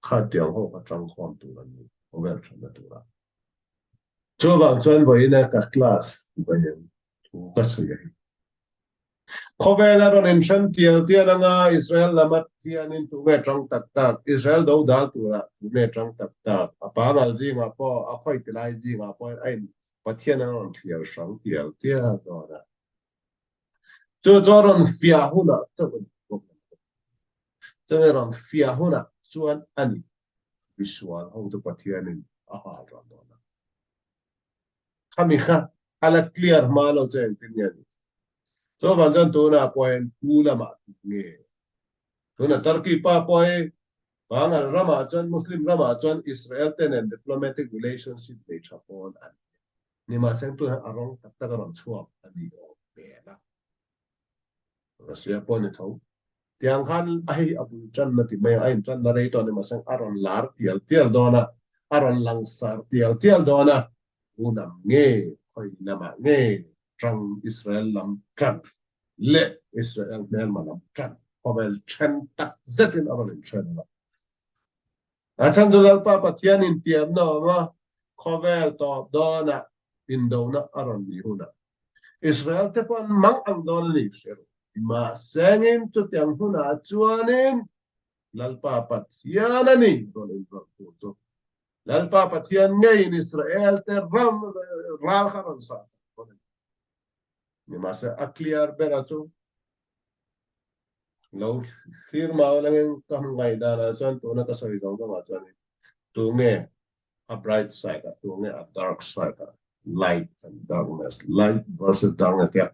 A: kha tiang ho kha tangkhawm tur an ni, khawvel thatna tura. Chuvang chuan vawiina ka class vawiin thu ka sawi a hi. Khawvela rawn inhren tial tial anga Israel lama thianin tunge tang tak tak, Israel do dal tura tunge tang tak tak, a pangal zingah pawh, a khawi tilai zingah pawhin a in Pathian a rawn thliar hrang tial tial dawn a. Chu chu a rawn fiah hunah chauh a ni problem chu. Chumi rawn fiah hunah chuan a ni misual ho chu Pathianin a hal ran dawn a. Khami kha a la clear hma lo chu engtin nge ni? Chuvang chuan tunah pawh hian tu lamah tu nge? Tuna Turkey pa pawh hi Bangal ramah chuan Muslim ramah chuan Israel te nen diplomatic relationship nei tha pawn an ni. Nimahseng tunah a rawng tak tak a rawn chhuak a ni awm hmel a. Russia pawh ni tho. Tiang khan a hei a bul tanna ti mai a, a intanna rei tawh nimahseng a rawn lar tial tial dawn a, a rawn langsar tial tial dawn a, tunam nge khawi lamah nge tang Israel lam tan leh Israel hmelma lam tan khawvel then tak zetin a rawn inthen a. A chhan chu Lalpa Pathian intiamna a awm a, khawvel tawp dawnah indona a rawn nih hunah Israel te pawh an mang ang dawn a ni hre rawh. Mahsengin chutiang hunah chuanin Lalpa Pathian a ni rawn inrawlh tur chu. Lalpa Pathian ngeiin Israel te ram ral kha rawn sah sak dawn a ni. Nimahse a clear ber a chu lo thlir mau langin ka hmu ngai danah chuan tuna ka sawi zawng zawngah chuan tunge a bright side a tunge a dark side a light and darkness light versus darkness tia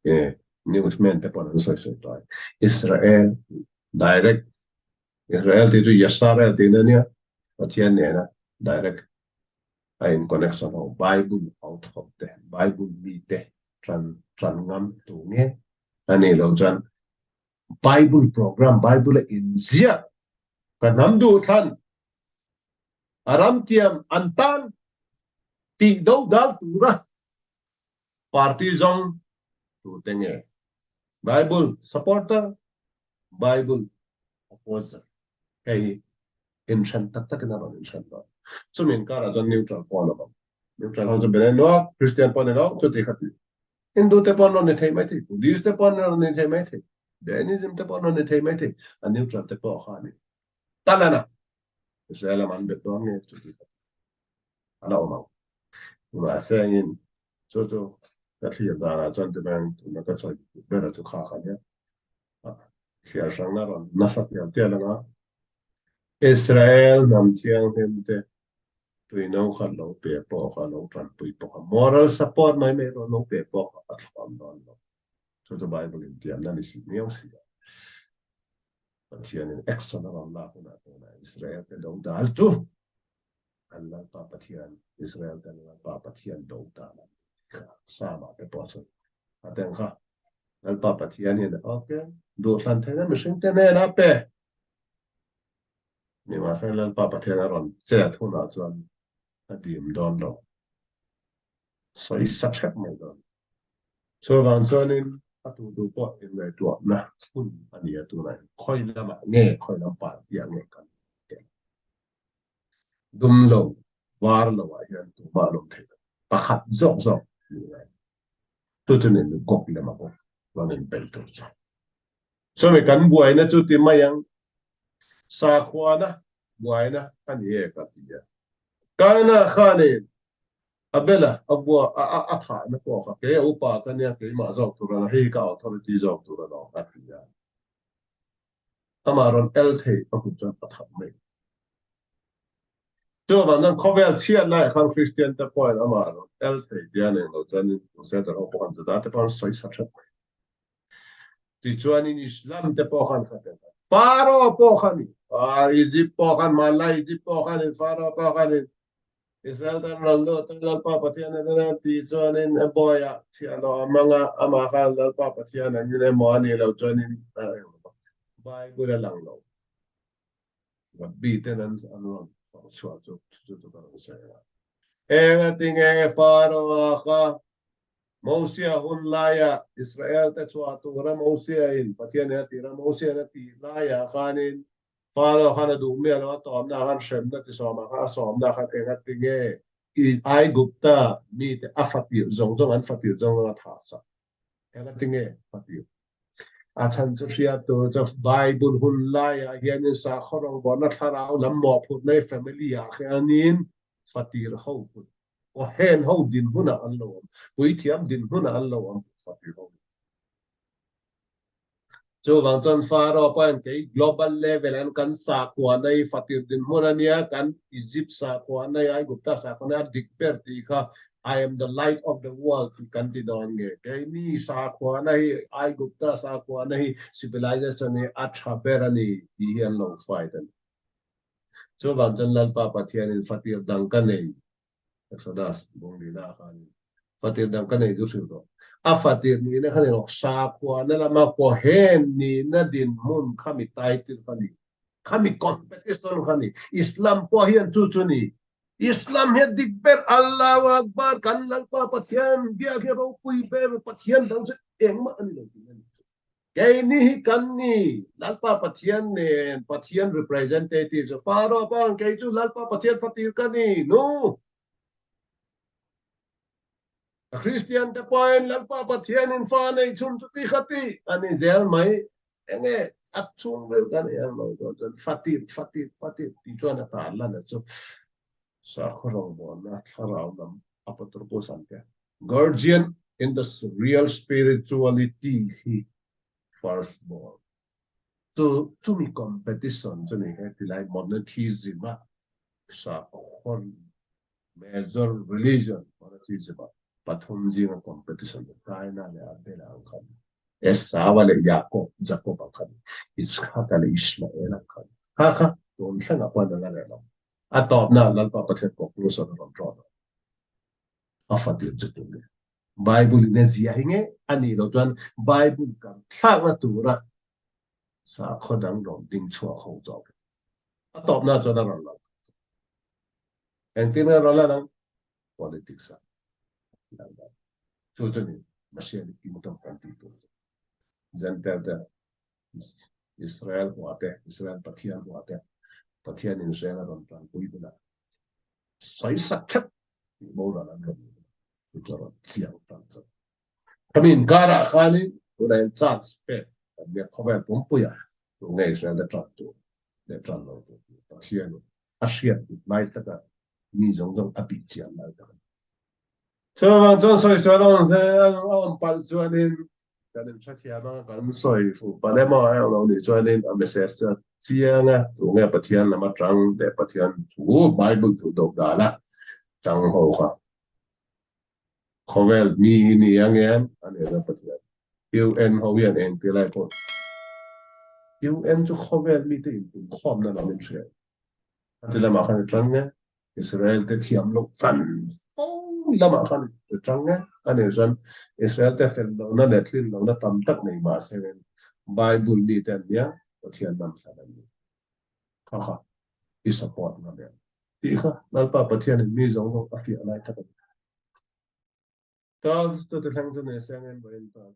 A: e newsmen te pawn an sawi sawi tawh Israel direct Israel tih chu Yasarel tihna ania Pathian nena direct a in connection ho Bible au thawk te Bible mi te tran tran ngam tu nge a nih loh chuan Bible program Bible a in ziak ka hnam duh thlan a ram tiam an tan tih do dal tura party zawng tu te nge Bible supporter Bible opposer hei hi inhran tak takin a rawn inhran dawn. Chumi inkarah chuan neutral pawh an awm ang. Neutral ho chu bele nuak, Christian pawh ni lo, chuti kha ti. Hindu te pawh an rawn ni thei mai thei, Buddhist te pawh an rawn ni thei mai thei, Jainism te pawh an rawn ni thei mai thei, a neutral te pawh kha a ni. Tal a na. Israel lam an bet dawn nge chuti kha ti. A la awm ang. Mahse engin chu chu ka thlir danah chuan tichuan tuna ka sawi bera chu kha kha nia. Thliar hrangna rawn nasa tial tial anga Israel hnam thianghlim te tuino kha lo pe pawh kha lo tanpui pawh kha moral support mai mai erawh lo pe pawh kha a thlawm dawn lo. Chu chu Bible in tiamna ni si miau si a. Pathianin action a rawn lak hunah tunah Israel te do dal chu an Lalpa Pathian, Israel ten Lalpa Pathian do dan an ti kha Psalm-ah te pawh chuan a teng kha. Lalpa Pathian hian ok, duhthlan theihna mihring te hnenah pe. Nimahsela Lalpa Pathian a rawn chet hunah chuan a dim dawn lo. Sawi sa hrep mai dawn. Chuvang chuanin a tu tu pawh inngaihtuahna hun a ni a tunah hian khawi lamah nge khawi lam party-ah nge kan tel. Dum lo, var lo ah hian tumah an awm thei lo. Pakhat zawk zawk ni ngai. Chu chu nen gawk lem a bawk rawn in pel tur chu. Chumi kan buaina chu ti mai ang. Sakhuana buaina a ni e ka ti a. Kaina khanin Abela a bua a a a thahna pawh kha kei a upa ka nia keimah zawk tur a hei ka authority zawk tur a lo a ti a. Amah rawn el thei a hmuh chuan a tham mai. Chuvang chuan khawvel chhiat laiah khan Kristian te pawhin amah rawn el thei tia nei lo chuanin Crusader ho pawh khan Juda te pawh an sawi sa hrep mai. Tichuanin Islam te pawh khan kha tel a. Pharaoh pawh khan Egypt pawh khan hmanlai Egypt pawh khanin Pharaoh pawh khanin Israel tan rawn lut a, Lalpa Pathian a nen a tih chuanin a bawiah chhiahhlawh a hmang a, amah khan Lalpa Pathian an in emaw a nih loh chuanin a eng lo va, Bible a lang lo. Rabbi ten an rawn thawh chhuah chu chu chu ka rawn sawi a. Engatinge Pharaoh-a kha Mosia hun laia Israel te chhuah tura Mosia in Pathian in a tira Mosia in a tih laiah khanin Pharaoh khan a duh miah lo, a tawmna khan hremna ti sawmah khan a sawmna khan enga ti nge i Aigupta mite a fatir zawng zawng an fatir zawng zawng a thah sak enga ti nge fatir a chhan chu hriat tur chu Bible hun laiah hianin sakhaw rawngbawlna thlarau lam mawhphurhna hi family ah hianin fatir ho put aw hen ho dinhmunah an lo awm puithiam dinhmunah an lo awm fatir ho. Chuvang chuan Pharaoh pawhin kei global level an kan sakhuana hi fatir dinhmun a nia, kan Egypt sakhuana hi Aigupta sakhuana hi a dik ber tih kha I am the light of the world tih kan ti dawn nge? Keini sakhuana hi Aigupta sakhuana hi civilization hi a tha ber a ni tih hi an lo fight a ni. Chuvang chuan Lalpa Pathianin fatir dang ka nei Exodus bung nihna ah khanin fatir dang ka nei chu hrilh rawh. A fatir nihna kha ni rawh, sakhuana lama Kohen nihna dinhmun khami title kha ni, khami competition kha ni. Islam pawh hian chu chu ni. Islam hi a dik ber, Allahu Akbar, kan Lalpa Pathian biak hi ropui ber, Pathian dang chu engmah a ni lo tihna ni. Keini hi kan ni, Lalpa Pathian nen Pathian representative chu Pharaoh pawh kei chu Lalpa Pathian fatir ka ni, nu. A Christian te pawhin Lalpa Pathian in fa nei chhun chu ti kha ti a ni zel mai. Enge a chhungril kan ei ang lo dawn chuan fatir, fatir, fatir tih chuan a tar lan a chu sakhaw rawngbawlna thlarau lam a paturpus an te. Guardian in the real spirituality hi first born chu chumi competition chu ni he tilai monotheism a sakhaw major religion monotheism a pathum zinga competition chu Kaina leh Abela ang kha ni Esau leh Jacob Jacob ang kha ni Yitzhak leh Ishmael ang kha ni kha kha tun thlengah pawh an la leh lo a tawpna Lalpa Pathian conclusion a rawn draw dawn. A fatir chu tu nge? Bible in a zia hi nge? A nih loh chuan Bible kan thlakna tura sakhaw dang rawn ding chhuak ho zawk hi. A tawpna chuan a rawn lang. Engtin nge a rawn lan ang? Politics ah lang dan. Chu chu ni Messianic Kingdom kan tih tur chu. Gentile te Israel hua te, Israel Pathian hua te, Pathian in Israel a rawn tanpui hunah Sawi sak thlep tih boral an rawn ni chu chu a rawn chiang tan chu. Khami inkarah khanin tunah hian chance pek kan nia khawvel pumpuiah tu nge Israel te tan tur leh tan lo tur tih Pathianin a hriat dik lai taka mi zawng zawng a bih chian lai tak a ni. Chuvang chuan sawi chuan a awm zel a awm palh chuanin kan inhrethiam a, kan sawi fuh palh emaw a eng lo nih chuanin a message chu a chiang a, tunge Pathian lam atang leh Pathian thu Bible thu dawp dana tang ho kha khawvel mi ni ang em a ni na Pathian UN ho hian eng ti lai pawh UN chu khawvel mite inpumkhawmna lam in hria a ti lamah khan a tang nge Israel te thiam loh chan fo lamah khan i tang e. A nih chuan Israel te fel lohna leh tlin lohna tam tak nei mah se in Bible mi te an nia Pathian lam hlan an ni. Kha kha i support ngam em? Tih kha Lalpa Pathian in mi zawng zawng a fiah lai tak a ni. Charles chu ti thleng chu ni se ang em vawiin chuan.